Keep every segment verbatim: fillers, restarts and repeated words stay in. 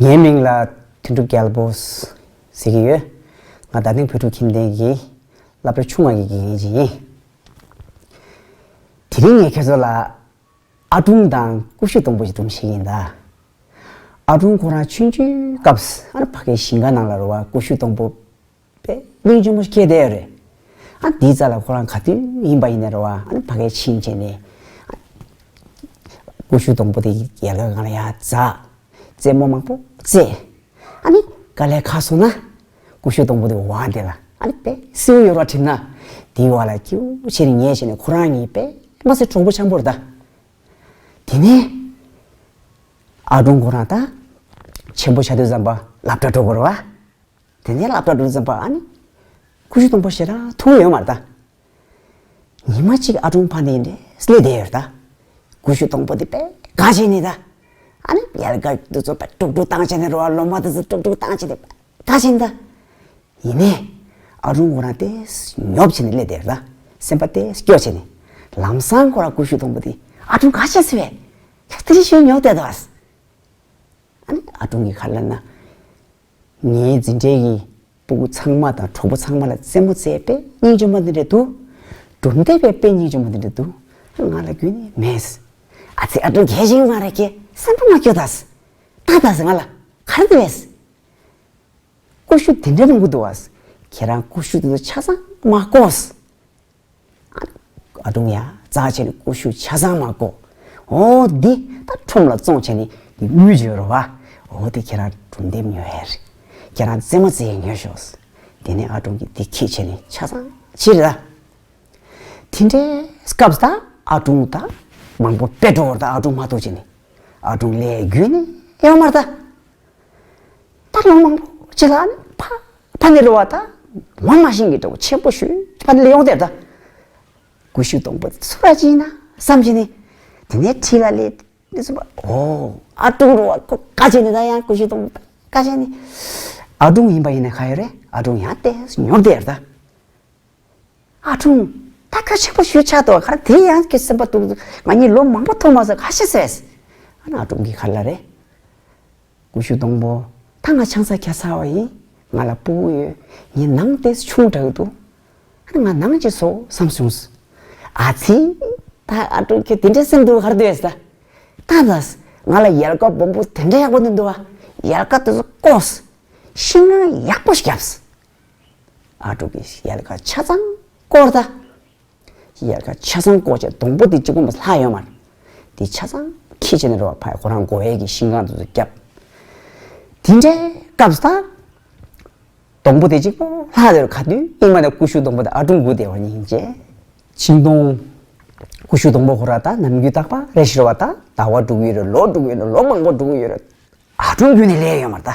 ངའི་མིང་ལ་དོན་གྲུབ་རྒྱལ་པོ་ཟེར་གྱི་ཡོད། ང་རྡ་སྟེང་བོད་ཕྲུག་ཁྱིམ་སྡེ་གི་སློབ་གྲྭ་ཆུང་བ་གི་དགེ་རྒན་ཅིག་ཡིན། དེ་རིང་ངས་ཁྱེད་ཚོ་ལ་ཨ་ཀྲུང་དང་ཀུ་ཤུ་སྡོང་པོ་ཞིག་སྒྲུང་བཤད་ཀྱི་ཡིན་ད། ཨ་ཀྲུང་ཁོ་རང་ཆུང་ཆུང་སྐབས་ཨ་ནི་ཕ་གིའི་ཞིང་ཁ་ནང་ལ་རེད་བ། ཀུ་ཤུ་སྡོང་པོ་དཔེ་སྙིང་རྗེ་མོ་ཞིག་སྐྱེས་བསྡད་ཡོད་རེད། ཨ་འདིའི་རྩ་ལ་ཁོ་རང་ག་དུས་ཡིན་པ་ཡིན་ནའི་རེད་བ། ཨ་ནི་ཕ་གིར་ཕྱིན་བྱས་ནས་ཀུ་ཤུ་སྡོང་པོ་དེ་ཡལ་ག་སྒང་ལ་ཡར་འཛེགས། རྩེད་མོ་མང་པོ་རྩེས། ཨ་ནི་དཀའ་ལས་ཁག་སོང་ན་ཀུ་ཤུ་སྡོང་པོ་དེ་འོག་དེ་ལ་ཨ་ནི་དཔེ་སེའུ་ཡོལ་བ་བྲིས་ན་དེའི་འོག་ལ་སྐྱིད་པོ་བྱས་ནས་ཉལ་བྱས་ནས་ཁོ་རང་གཉིས་དཔེ་མ་སྲིད་གྲོགས་པོ་འཆམ་པོ་རེད་ད། དེ་ནས་ཨ་ཀྲུང་ཁོ་རང་ད་ཆེན་པོ་ཆགས་དུས་ཙམ་པ་སློབ་གྲྭ་འགྲོ་དགོས་རེད་བ། དེ་ནས་སློབ་གྲྭ་འགྲོ་དུས་ཙམ་པ་ཨ་ནི་ཀུ་ཤུ་སྡོང་པོ་ཞེ་དྲག་འཐུ་གི་ཡོད་མ་རེད་ད། ཉི་མ་གཅིག་ཨ་ཀྲུང་ཕ་ནས་འདྲེ་སླེབས་བསྡད་ཡོད་རེད་ད། ཀུ་ཤུ་སྡོང་པོ་དེ་དཔེ་དགའ་བྱས་ནས་ད། ཨ་ནི་ཡལ་ག་དེ་ཚོ་དཔེ་དཀྲུག་དཀྲུག་བཏང་བྱས་ནས་རེད་བ། ལོ་མ་དེ་ཚོ་དཀྲུག་དཀྲུག་བཏང་བྱས་ནས་དགའ་བྱས་ནས་ད། ཡིན་ནའི་ཨ་ཀྲུང་ཁོ་རང་དེ་ཉོབ་བྱས་ནས་སླེབས་བསྡད་ཡོད་རེད་ད། སེམས་པ་དེ་སྐྱོ་བྱས་ནས། ལམ་སང་ཁོ་རང་ཀུ་ཤུ་སྡོང་པོ་དེ་ཨ་ཀྲུང་ག་བྱས་སོང་བས། ཡ་དེ་རིང་ཞོ་ཉོབ་བསྡད་འདུག་ཨ། ཨ་ནི་ཨ་ཀྲུང་གིས་ག་རེ་ལབ་ན། ངའི་འཛིན་གྲྭའི་གི་སྤུ་གུ་ཚང་མ་དང་གྲོགས་པོ་ཚང་མ་ལ་རྩེད་མོ་རྩེས་པས་སྙིང་རྗེ་མོ་འདི་འདྲ་འདུག། སྒྲུང་བལྟས་པས་དཔེ་སྙིང་རྗེ་མོ་འདི་འདྲ་འདུག། ང་ལ་རྒྱུས་ནི་མེད། ཨ་ཙི་ཨ་ཀྲུང་གལ་ཆེན་མ་རེད་ཀྱེ། སེམས་པ་མ་སྐྱོ་ད། ད་ད་ཟེར་ང་ལ་ག་རེ་འདུག་བས། ཀུ་ཤུ་དེ་འདྲ་མང་པོ་འདུག་བས། ཁྱེད་རང་ཀུ་ཤུ་དེ་ཚོ་ཆ་ཚང་མ་བཀོག། ཨ་ཀྲུང་ཡ་རྩ་ཆེ་ནས་ཀུ་ཤུ་ཆ་ཚང་མ་བཀོག། འོ་འདི་ད་ཁྲོམ་ལ་བཙོང་བྱས་ནས་དངུལ་འབྱོར་རོ་བ། འོ་དེ་ཁྱེད་རང་སྒྲུང་དེབ་ཉོ་ཡ་རེད། ཁྱེད་རང་རྩེད་མོ་རྩེ་ཡ་ཉོ་ཤོག། དེ་ནས་ཨ་ཀྲུང་གིས་དེ་ཁྱེར་བྱས་ནས་ཆ་ཚང་ཕྱིར་ར། དེ་འདྲའི་སྐབས་ད་ཨ་ཀྲུང་ད་མང་པོ་དཔེ་འགྲོ་བར་ད་ཨ་ཀྲུང་མ་གཏོགས་བྱས་ནས་ཨ་ཀྲུང་ལས་རྒྱུས་ནི་ཡོད་མ་རེད་ད། ད་ལོ་མང་པོ་ཅིག་ལ་ནི་ཕ་ཕ་ནི་རེད་བ། ད་ངོ་མ་ཤེས་ཀྱི་འདྲ་བོ་ཆེན་པོ་ཞིག་ཕ་ནི་ལ་ཡོང་དེར་ད། ཀུ་ཤུ་སྡོང་པོ་ཚུར་ར་ཅིག་ཡིན་ན་བསམ་གྱི་ནི། དེ་ནས་ཁྲིད་ལ་ལས་ནི་སུ་པ་ཨོ་ཨ་ཀྲུང་རེད་བ། ཁོ་དཀའ་བྱས་ནི་ད་ཡང་ཀུ་ཤུ་སྡོང་པོ་དཀའ་བྱས་ནི། ཨ་ཀྲུང་ཡིན་པ་ཡིན་ན་ག་ཡོད་རེད། ཨ་ཀྲུང་ཡང་ལྟས་ཉོབ་དེར་ད། ཨ་ཀྲུང་། ད་ཁ་ཆེན་པོ་ཞུ་ཆགས་དོ་ག་རེ་དེ་ཡང་ཁྱོད་སེམས་པ་སྡུག་ང་གཉིས་ལོ་མང་པོ་ཐོག་མ་ཟ་ཁ་ཤས་ཟེར། ཨ་ན་ཨ་ཀྲུང་གིས་ག་རེ་ལབ་རེད། ཀུ་ཤུ་སྡོང་པོ། ད་ང་ཆང་ས་ཁྱ་ཚར་བ་ཡིན། ང་ལ་སྤུ་གུ་ཡོད། ངའི་ནང་དེ་ཆུང་དྲགས་འདུག། ཨ་ན་ང་ནང་ཅིག་བཟོ་བསམ་བྱུང་། ཨ་ཙི། ད་ཨ་ཀྲུང་ཁྱོད་དེ་འདྲའི་སེམས་སྡུག་ག་རེ་འདུག་ཟེར། ད་ད་ང་ལ་ཡལ་ག་སྦོམ་པོ་དེ་འདྲ་ཡག་པོ་འདུག་འདུག་བ། ཡལ་ག་དེ་ཚོ་བཀོག། ཤིང་ནགས་ཡག་པོ་ཞིག་བརྒྱབ། ཨ་ཀྲུང་གིས་ཡལ་ག་ཆ་ཚང་བཀོག་ད། ཡལ་ག་ཆ་ཚང་བཀོག་བྱས་སྡོང་པོ་དེ་གཅིག་པོ་མ་ལྷག་ཡོད་མ་རེད། དེ་ཆ་ཚང་ཁྱེར་བྱས་ནས་རེད་བ། ཕ་ཁོ་རང་དགོས་ཡས་ཀྱི་ཤིང་སྒང་དེ་ཚོ་བརྒྱབ། དེ་འདྲའི་སྐབས་སུ་ད་སྡོང་པོ་དེ་གཅིག་པོ་ལྷག་དེ་རུ་ག་དུས་ཡིན་མ་ད་ཀུ་ཤུ་སྡོང་པོ་དེ་ཨ་ཀྲུང་སྒུག་བསྡད་པ་ཡིན་བྱས། ཤིང་སྡོང་། ཀུ་ཤུ་སྡོང་པོ་ཁོ་ར་ད་ནམ་རྒྱུན་རྟག་པར་རེ་ཞིག་རེད་བ། ད་ཟླ་བ་འགྲོ་གི་ཡོད་རེད། ལོ་འགྲོ་གི་ཡོད་རེད། ལོ་མང་པོ་འགྲོ་གི་ཡོད་རེད། ཨ་ཀྲུང་རྒྱུན་ནས་ལས་ཡོད་མ་རེད་ད།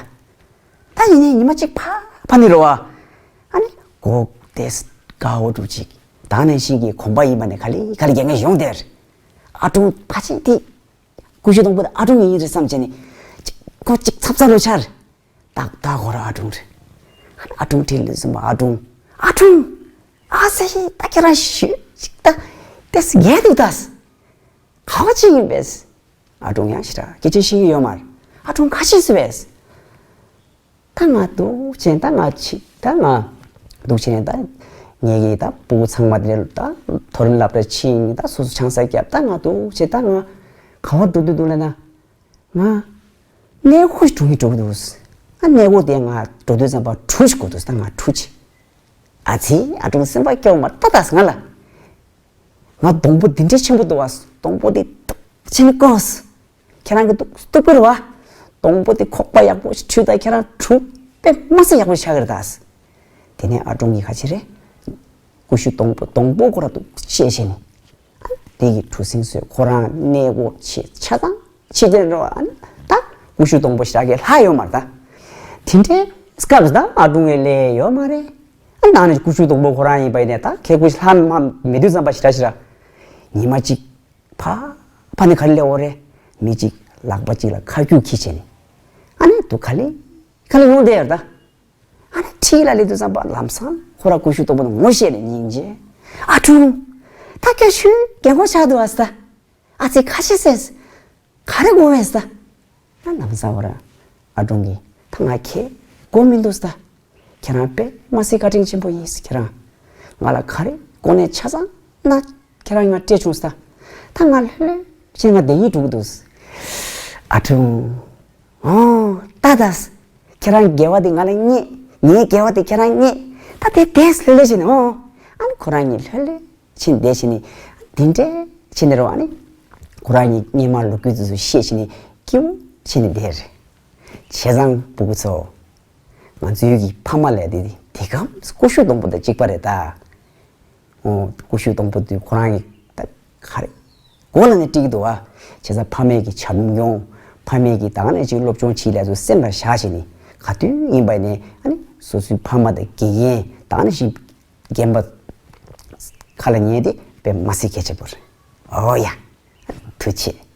ད་ཡིན་ནའི་ཉི་མ་གཅིག་ཕ་ཕ་ནི་རེད་བ། ཨ་ནི་སྒོ་དེ་དགའ་བོ་འགྲོ་ཅིག། ད་ནང་བཞིན་གྱི་གོམ་པ་ཡིན་པ་ནས་ག་ལེ་ག་ལེ་རྒྱག་མཁན་ཡོང་དེར། ཨ་ཀྲུང་ཕ་ཆེན་དེ། ཀུ་ཤུ་སྡོང་པོ་དེ་ཨ་ཀྲུང་ཡིན་རེད་བསམ་བྱས་ནས། ཅིག་ཁོ་ཅིག་ཚབ་ཚ་ལོ་ཆར། ཏག་ཏག་ཁོ་རང་ཨ་ཀྲུང་རེད། ཨ་ཀྲུང་དྲིས་ལན་གསུམ་པ་ཨ་ཀྲུང་། ཨ་ཀྲུང་། ཨ་ཙི་ད་ཁྱེད་རང་ཞུས་ཅིག་ད། དེ་སི་རྒྱལ་འདུག་ད། ག་བ་ཅི་ཡིན་པས། ཨ་ཀྲུང་ཡང་ཞེ་དྲག་སྐད་ཆ་བཤད་ཀྱི་ཡོད་མ་རེད། ཨ་ཀྲུང་ག་ཅི་ཟེར་བས། ད་ང་འདུག་བྱས་ད་ང་ཕྱི་ད་ང་འདུག་བྱས་ད་ངེད་ཀྱི་ད་སྤུ་གུ་ཚང་མ་དེ་ད་མཐོ་རིམ་སློབ་གྲྭ་ཕྱིན་ད་སོ་སོ་ཆང་ས་བརྒྱབ། ད་ང་འདུག་བྱས་ད་ང་ག་བ་འགྲོ་འདོད་འདུག་ལབ་ན། ང་གནས་སྐོར་འགྲོ་གི་འགྲོ་གི་འདུག། ང་གནས་སྐོར་དེ་ང་འགྲོ་དུས་ཙམ་པ་གྲུ་ཞིག་དགོས་འདུག། ད་ང་གྲུ་ཅིག། ཨ་ཙི་ཨ་ཀྲུང་སེམས་པ་སྐྱོ་མ་ད་ད་ང་ལ། ང་སྡོང་པོ་འདི་འདྲའི་ཆེན་པོ་འདུག་བ། སྡོང་པོ་འདི་ཏོག་ཅན་བཀོག། ཁྱེད་རང་གི་སྡུག་སྡུག་པོ་རེད་བ། སྡོང་པོ་འདི་ཁོག་པ་ཡག་པོ་ཞིག་བྲུས་ད་ཁྱེད་རང་གྲུ་དཔེ་མ་སྲིད་ཡག་པོ་ཆགས་ཀྱི་རེད་ད། དེ་ནས་ཨ་ཀྲུང་གིས་ག་ཅི་རེད། ཀུ་ཤུ་སྡོང་པོ་སྡོང་པོ་ཁོ་ར་འདུག་བཤད་བཤད་ནས། དེ་གི་གྲུ་གཟིངས་བཟོས་ཁོ་རང་གནས་སྐོར་བྱེད་ཆ་ཚང་བྱེད་ཀྱི་རེད་བ། ད་ཀུ་ཤུ་སྡོང་པོ་ཞེ་དྲག་གི་ལྷག་ཡོད་མ་རེད་ད། དེ་འདྲའི་སྐབས་ད་ཨ་ཀྲུང་གི་ལས་ཡོད་མ་རེད། ཨ་ནང་ནས་ཀུ་ཤུ་སྡོང་པོ་ཁོ་རང་ཡིན་པ་ཡིན་ནས་ད་ཁལ་ཀུ་ཤུ་ལྷག་མ་མེད་དུས་ཙམ་པ་ཞེ་དྲག་ཞེ་དྲག་ཉི་མ་གཅིག་ཕ་ཕ་ནི་ག་ལེ་ལེ་འོ་རེད། མི་གཅིག་ལག་པ་གཅིག་ལ་ཁ་རྒྱུག་ཁྱི་བྱས་ནས། ཨ་ནི་དུ་ག་ལེ་ག་ལེ་ཡོང་བསྡད་ཡོད་ད། ཨ་ནི་ཁྲིད་ལ་སླེབས་དུས་ཙམ་པ་ལམ་སང་ཁོ་ར་ཀུ་ཤུ་སྡོང་པོ་ནི་ངོ་ཤེས་ནས་སྙིང་རྗེ། ཨ་ཀྲུང་། ད་ཁྱོད་ཤུལ་རྒན་གོག་ཆགས་འདུག་ཨ་ས། ཨ་ཙི་ཁ་ཤས་ཟེར། ག་རེ་དགོས་བས་ས། ཨ་ལམ་སང་ཁོ་ར། ཨ་སྒྲུང་གིས། ད་ང་ཁྱེད་དགོས་མི་འདུག་ཟེར། ད་ཁྱེད་རང་དཔེ་མ་སྲིད་བཀའ་དྲིན་ཆེན་པོ་ཡིན་ཟེར། ཁྱེད་རང་ང་ལ་ག་རེ་དགོས་ནས་ཆ་ཚང་ན་ཁྱེད་རང་ང་སྤྲད་བྱུང་ཟེར། ད་ང་ལྷོད་ལྷོད་བྱས་ང་བསྡད་སྙིང་བྲོ་གི་འདུག་ཟེར། ཨ་སྒྲུང་། ཨོ། ད་ད། ཁྱེད་རང་དགེ་བ་དེ་ང་ལ་རྙེད། ངའི་དགེ་བ་དེ་ཁྱེད་རང་རྙེད། ད་དེ་བསྡད་ལྷོད་ལྷོད་བྱས་ནས། ཨོ། ཨ་ནི་ཁོ་རང་གཉིས་ལྷོད་ལྷོད་བྱས་ནས་བསྡད་བྱས་ནས། དེ་འདྲ་བྱས་ནས་རེད་བ། ཨ་ནི་ཁོ་རང་གཉིས་སྔོན་མ་ལོ་རྒྱུས་དེ་ཚོ་བཤད་བྱས་ནས་སྐྱིད་པོ་བྱས་ནས་བསྡད་རེད། བྱས་ཙང་ཕྲུ་གུ་ཚོ། ང་ཚོའི་གི་ཕ་མ་ལབ་དེ་དེ་ག་ཀུ་ཤུ་སྡོང་པོ་དང་གཅིག་པ་རེད་ད། ཨོ། ཀུ་ཤུ་སྡོང་པོ་དེ་ཁོ་རང་གི་ད་ག་རེ་དགོས་ལབ་ནས་སྤྲད་ཀྱི་འདུག་བ། བྱས་ཙང་ཕ་མས་ཀྱི་བྱམས་སྐྱོང་། ཕ་མས་ཀྱི་ད་ག་ནང་བཞིན་སློབ་སྦྱོང་བྱེད་ལས་ཚོ་སེམས་ལ་བཞག་བྱས་ནས། ག་དུས་ཡིན་པ་ནས་ཨ་ནི་སོ་སོའི་ཕ་མ་དང་དགེ་རྒན་ད་ག་ནང་བཞིན་རྒན་པ་ཁ་ལ་ཉན་དེ་དཔེ་མ་སྲིད་གལ་ཆེན་པོ་རེད། ཨོ་ཡ། ཐུགས་རྗེ་ཆེ།